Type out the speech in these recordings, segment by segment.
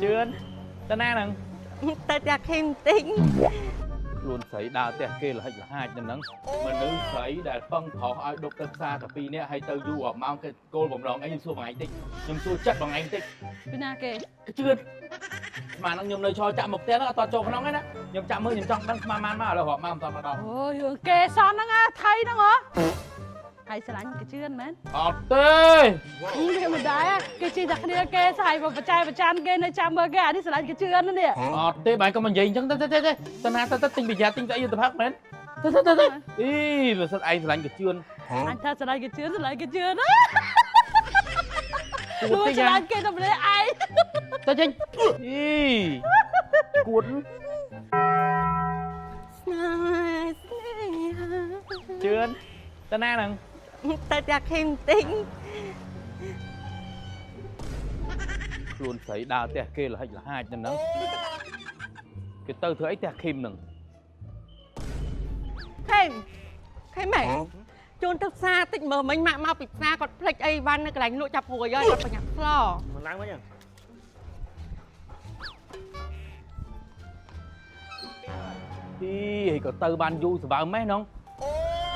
ជឿនទៅណាហ្នឹង ទៅផ្ទះខេមទិញ ខ្លួនស្រីដើរផ្ទះគេលហិចលហាចទៅហ្នឹងមនុស្សស្រីដែលពឹងប្រុសឲ្យដប់ទៅផ្សារតែពីរនាក់ហើយទៅយូររាប់ម៉ោងគេគោលបំណងអីខ្ញុំសួរបងឯងតិចខ្ញុំសួរចិត្តបងឯងតិច ពីណាគេ ជឿនស្មានហ្នឹងខ្ញុំនៅឈរចាក់មុខផ្ទះហ្នឹងអត់តចូលក្នុងទេណាខ្ញុំចាក់មើលខ្ញុំចង់ដឹងស្មានម៉ានមកឥឡូវរាប់ម៉ោងមិនតមកដល់ អូយរឿងគេសនហ្នឹងអាថៃហ្នឹងហ៎ហើយស្រឡាញ់គេជឿនមែន អត់ទេ វាមិនដែរគេជិះតែគ្នាគេស្អីបច្ច័យបចានគេនៅចាំមើលគេអានេះស្រឡាញ់គេជឿននេះ អត់ទេបងក៏មិននិយាយអញ្ចឹងទៅទៅទៅទៅណាទៅទៅទិញបញ្ញាទិញស្អីទៅផឹកមែនទៅទៅទៅអីបើសិនឯងស្រឡាញ់គេជឿន អញថាស្រឡាញ់គេជឿនស្រឡាញ់គេជឿនណាលួចស្រឡាញ់គេតែម្នាក់ឯង ទៅចេញអីគួត ស្នេហ៍ស្នេហា ជឿនទៅណាហ្នឹង ទៅផ្ទះខេមទិញ ខ្លួនស្រីដើរផ្ទះគេលហិចលហាចទៅហ្នឹងគេទៅធ្វើអីផ្ទះឃីមហ្នឹង ខេមខេមម៉េចជូនទៅផ្សារតិចមើលមិញម៉ាក់មកពីផ្សារគាត់ភ្លេចអីវ៉ាន់នៅកន្លែងលក់ចាប់ព្រួយហើយគាត់បញ្ញាប់ស្ល មិនឡើងវិញហ៎ ទីហើយក៏ទៅបានយូរសបើម៉េះហ្នឹង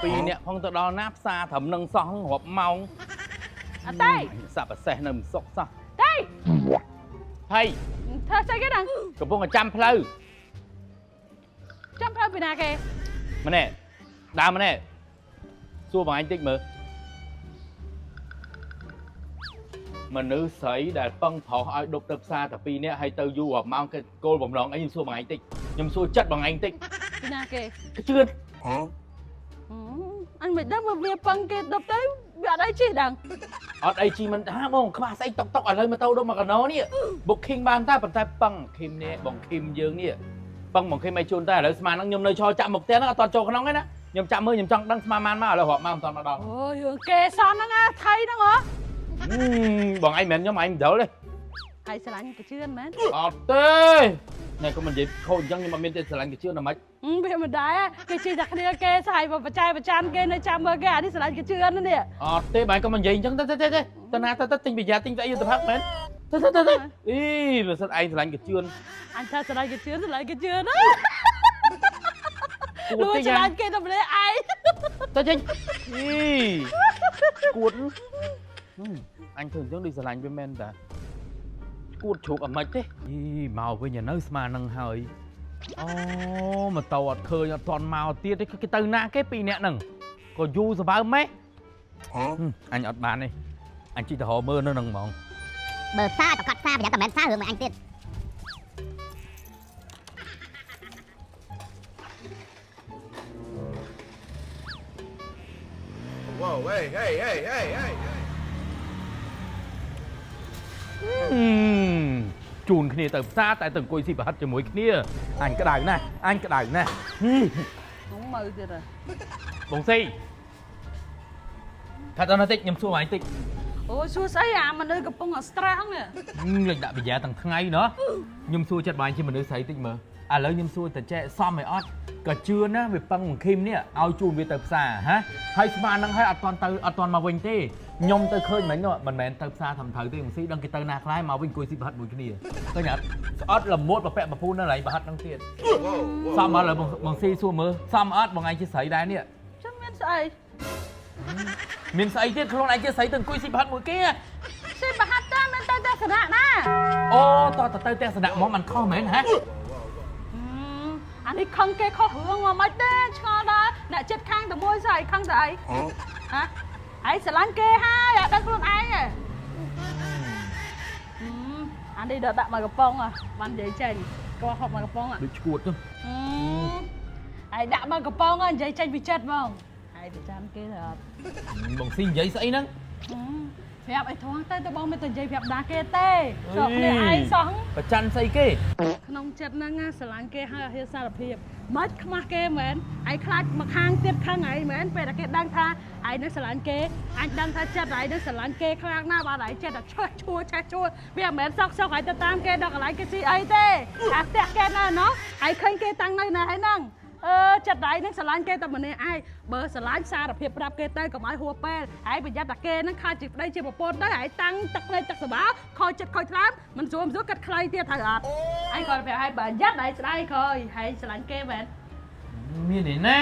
ពីរអ្នកផងទៅដល់ណាផ្សារត្រឹមនឹងសោះរាប់ម៉ោង អត់ទេ សាប់ប្រសេះនៅមិនសុកសោះ ទេ ហើយ ធ្វើស្អីគេហ្នឹង កំពុងតែចាំផ្លូវ ចាំផ្លូវពីណាគេ ម្នាក់ដើមម្នាក់សួរបងឯងតិចមើលមនុស្សស្រីដែលពឹងប្រុសឲ្យដប់ទៅផ្សារតែពីរនាក់ហើយទៅយូររាប់ម៉ោងគេគោលបំណងអីខ្ញុំសួរបងឯងតិចខ្ញុំសួរចិត្តបងឯងតិច ពីណាគេ ជឿន អញមិនដឹងវាពឹងគេដប់ទៅវាអត់អីជិះដឹង អត់អីជីមិនថាបងខ្វះស្អីតុកតុកឥឡូវមកទៅដុំមកកណោនេះ booking បានតែប៉ុន្តែពឹងឃីមនេះបងឃីមយើងនេះពឹងបងឃីមឲ្យជូនតែឥឡូវស្មានហ្នឹងខ្ញុំនៅឈរចាក់មុខផ្ទះហ្នឹងអត់តចូលក្នុងទេណាខ្ញុំចាក់មើលខ្ញុំចង់ដឹងស្មានម៉ានមកឥឡូវរាប់ម៉ោងមិនតមកដល់ អូយរឿងគេសនហ្នឹងអាថៃហ្នឹងហ៎ បងឯងមិនមែនខ្ញុំឯងមិនដល់ទេ ហើយស្រឡាញ់គេជឿនមែន អត់ទេណែក៏មិននិយាយខូចអញ្ចឹងខ្ញុំអត់មានទេស្រឡាញ់គេជឿនដល់ម៉េច វាមិនដែរគេជិះតែគ្នាគេស្អីបច្ច័យបចានគេនៅចាំមើលគេអានេះស្រឡាញ់គេជឿននេះ អត់ទេបងក៏មិននិយាយអញ្ចឹងទៅទៅទៅទៅណាទៅទៅទិញបញ្ញាទិញស្អីទៅផឹកមែនទៅទៅទៅអីបើសិនឯងស្រឡាញ់គេជឿន អញថាស្រឡាញ់គេជឿនស្រឡាញ់គេជឿនណាលួចស្រឡាញ់គេតែម្នាក់ឯង ទៅចេញអីគួតអញធ្វើអញ្ចឹងដូចស្រឡាញ់វាមែនតាគួតជ្រូកអាម៉េចទេអីមកវិញនៅស្មាននឹងហើយអូម៉ូតូអត់ឃើញអត់ទាន់មកទៀតទេគេទៅណាគេពីរនាក់ហ្នឹងក៏យូរសបើម៉េះអញអត់បានទេអញជិះទៅរកមើលនៅហ្នឹងហ្មង បើផ្សារប្រកាសផ្សារប្រយ័ត្នតែមិនផ្សាររឿងមួយអញទៀត Whoa, hey, hey, hey, hey, hey. ជូនគ្នាទៅផ្សារតែទៅអង្គុយស៊ីប្រហិតជាមួយគ្នាអញក្តៅណាស់អញក្តៅណាស់ ខ្ញុំមើលទៀត បងស៊ីថាដល់ណាតិចខ្ញុំសួរអញតិច អូសួរស្អីអាមនុស្សកំពុង stress ហ្នឹង លេចដាក់បញ្ញាទាំងថ្ងៃណោះខ្ញុំសួរចិត្តបងជាមនុស្សស្រីតិចមើលឥឡូវខ្ញុំសួរតែចែកសមឲ្យអត់ក៏ជឿណាវាពឹងបង្ឃីមនេះឲ្យជូនវាទៅផ្សារហ៎ហើយស្មានហ្នឹងហើយអត់ទាន់ទៅអត់ទាន់មកវិញទេខ្ញុំទៅឃើញមិញមិនមែនទៅផ្សារធំត្រូវទេបងស៊ីដឹងគេទៅណាខ្លះមកវិញអង្គុយស៊ីប្រហិតមួយគ្នាឃើញអត់ស្អត់ល្មួតប្រពាក់ប្រពូននៅកន្លែងប្រហិតហ្នឹងទៀតសមអត់ឥឡូវបងស៊ីសួរមើលសមអត់បងឯងជាស្រីដែរនេះ ចាំមានស្អី មានស្អីទៀតខ្លួនឯងជាស្រីទៅអង្គុយស៊ីប្រហិតមួយគេ ស៊ីប្រហិតតាមិនទៅទស្សនៈណា អូតតទៅទស្សនៈមកมันខុសមែនហ៎ អានេះខឹងគេខុសរឿងមកមិនទេឆ្ងល់ដល់អ្នកចិត្តខាងតែមួយស្អីខឹងតែអីហ៎ហើយស្រឡាញ់គេហើយអត់ដឹងខ្លួនឯងទេអានេះដល់ដាក់មកកំប៉ុងបាននិយាយចេញក៏ហូបមកកំប៉ុង ដូចឈួតទៅ ហើយដាក់មកកំប៉ុងនិយាយចេញពីចិត្តហ្មងហើយប្រចាំគេទៅអត់ បងស៊ីនិយាយស្អីហ្នឹង ប្រាប់ឲ្យធំទៅទៅបងមិនទៅនិយាយប្រាប់ដាគេទេសោះគ្នាឯងសោះ ប្រច័នស្អីគេ ក្នុងចិត្តហ្នឹងស្រឡាញ់គេហើយហ៊ានសារភាពមិនខ្មាស់គេមែនឯងខ្លាចមកខាងទៀតខឹងឯងមែនពេលតែគេដឹងថាឯងនឹងស្រឡាញ់គេអញដឹងថាចិត្តឯងនឹងស្រឡាញ់គេខ្លាំងណាស់បាទឯងចិត្តតែឆេះឈួរឆេះឈួរវាមិនមែនសោកសោកឯងទៅតាមគេដល់កន្លែងគេស៊ីអីទេអាផ្ទះគេនៅណោះឯងឃើញគេតាំងនៅណាហើយហ្នឹង អឺចិត្តឯងនឹងស្រឡាញ់គេតែម្នាក់ឯងបើស្រឡាញ់សារភាពប្រាប់គេទៅកុំឲ្យហួពេលឯងប្រយ័ត្នតែគេនឹងខាតជាប្តីជាប្រពន្ធទៅឯងតាំងទឹកភ្នែកទឹកសបាខូចចិត្តខូចថ្លើមមិនស្រួលមិនស្រួលកាត់ខ្លីទៀតត្រូវអត់ឯងគាត់ប្រាប់ឯងបើយ៉ាត់ឯងស្ដាយក្រោយឯងស្រឡាញ់គេមែន មានឯណា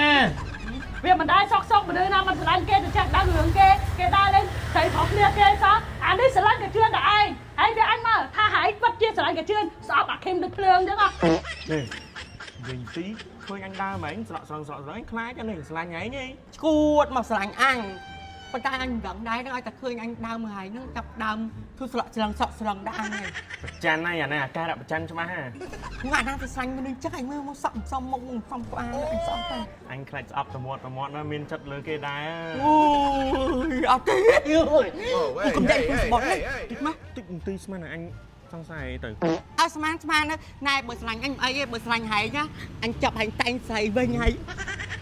វាមិនដែរសក់សក់មនុស្សណាមិនស្រឡាញ់គេទៅចេះដឹងរឿងគេគេដើរលេងស្រីប្រុសគ្នាគេសោះអានេះស្រឡាញ់ក៏ជឿនតែឯងឯងវាអញមកថាហែងពិតជាស្រឡាញ់ក៏ជឿនស្អប់អាខឹមដូចភ្លើងចឹងហ៎ នេះនិយាយទីឃើញអញដើរហ្មងស្រក់ស្រង់ស្រក់ស្រង់ខ្លាចអានេះស្រឡាញ់ឯងឯង ឈួតមកស្រឡាញ់អញប៉ុន្តែអញមិនដឹងដែរហ្នឹងឲ្យតែឃើញអញដើមហើយហ្នឹងចាប់ដើមធ្វើស្លក់ស្លឹងសក់ស្លឹងដាក់អញហើយ ប្រច័នហើយអានេះអាការៈប្រច័នច្បាស់ហ่า ងាក់ណាទៅស្រឡាញ់មនុស្សចឹងអញមើលមកសក់មិនសមមុខមិនសមក្បាលអញសក់តែ អញខ្លាចស្អប់តមាត់តមាត់ណាមានចិត្តលើគេដែរ អូយអត់ទេអូយ Whoa, hey, កុំចាញ់ hey, hey, ពីស្បត់នេះ hey, hey. តិចមក តិចទីស្មានតែអញសង្ស័យទៅ ឲ្យស្មានស្មានណាណែបើស្រឡាញ់អញមិនអីទេបើស្រឡាញ់ហែងណាអញចាប់ហែងតែងស្រីវិញហើយ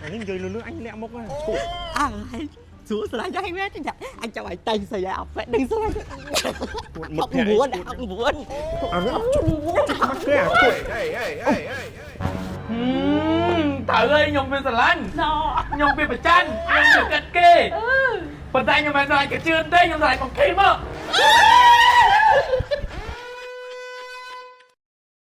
អានេះនិយាយលឺលឺអញលាក់មុខហ่าឈប់ អើហែងស្រួលស្រឡាញ់ហែងមែនចាអញចាប់ហែងតែងស្រីឲ្យអត់ហ្វេដឹងស្រឡាញ់ ពួតមុខភ័ក្រ 69 អានេះអត់ជុំមកគេអា Hey, hey, hey, hey, hey. ត្រូវហើយខ្ញុំវាស្រឡាញ់ ណ ខ្ញុំវាប្រច័នខ្ញុំវាកាត់គេ អឺ ប៉ុន្តែខ្ញុំមិនស្រឡាញ់កជឿនទេខ្ញុំស្រឡាញ់មកឃីមក